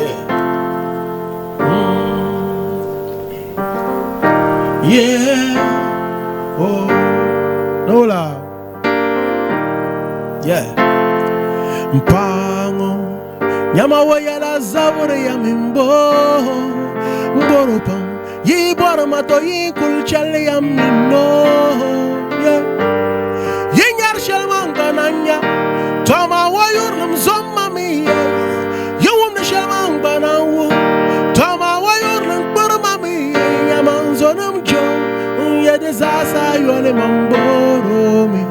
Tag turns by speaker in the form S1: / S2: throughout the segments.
S1: Yeah. Yeah. Oh. Nola. Yeah. Mpango. Nyama wo yala zaburi ya mimbo. Mboro pam. Yi boro mato yi kul chali ya minno. Yeah. Yi nyar shelman gananya. Toma wo yurlum zomma mi. Yi wum shelman ganawo. Toma wo yurlum burma mi. Yaman zonum jo. Ye de zasa yole mamboro mi.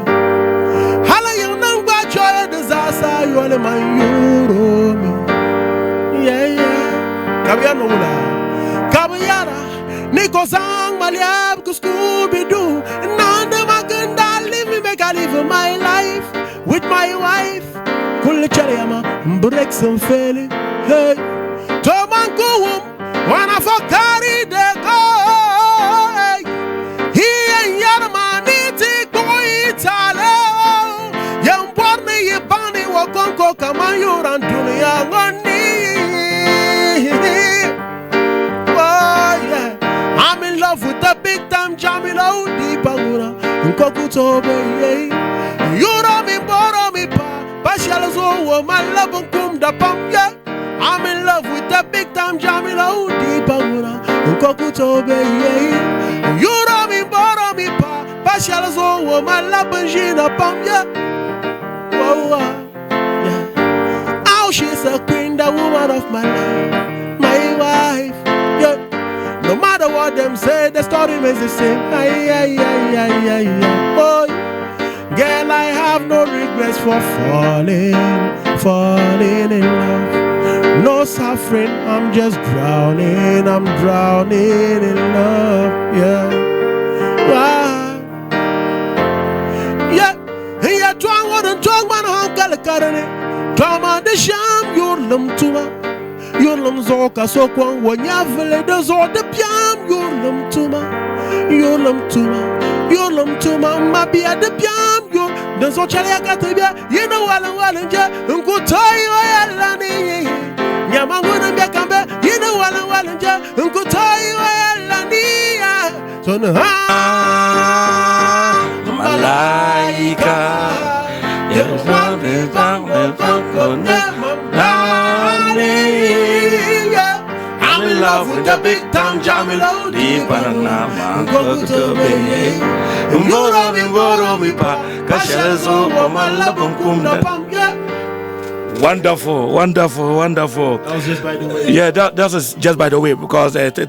S1: Hala yung nang ba choye de zasa yole man yuro mi. Yeah. Kabiano ula. Kabiana. Niko sang maliab ku Scooby Doo. Nande maganda live me make I live my life with my wife. Kulle chaliyama break some fairly. Hey. Tomankuum wana for carry the go. Hey. He and Yarama niti kuitale. Yamborni yibani wakonko kama yuran dunia ngoni. Oh yeah. I'm in love with the big time Jamilo Deep Angura Nkokutobe yeah. Yuro mi boro mi pa Bashalazo wo my love kum da pam yeah. I'm in love with the big time Jamilo Deep Angura Nkokutobe yeah. Yuro mi boro mi pa Bashalazo wo my love jina pam yeah. Whoa, whoa, yeah. Oh, she's a queen, the woman of my life, my wife. Yeah. No matter what them say, the story remains the same. Aye, aye, aye, aye, aye, aye. Boy, girl, I have no regrets for falling, falling in love. No suffering, I'm just drowning, I'm drowning in love. Yeah. Wow. Yeah. Yeah, twang one twang man hankal karane. Twama de sham yurlum tuma. Yurlum zoka so kwan wanyavle de zo de piam yurlum tuma. Yurlum tuma. Yurlum tuma mabia de piam yur. De zo chale akatebia. You know walan walan ja. Nkutoi wayalani. Nyamanguna mbia kambe. You know walan walan ja. Nkutoi wayalani. So no
S2: Malaika.
S1: I'm in love with the big time Jamilo
S2: Deep Mboro mi mboro mi pa Kashazo wa malabum kumda. Wonderful, wonderful, wonderful.
S1: That was just by the way.
S2: Yeah, that was just by the way because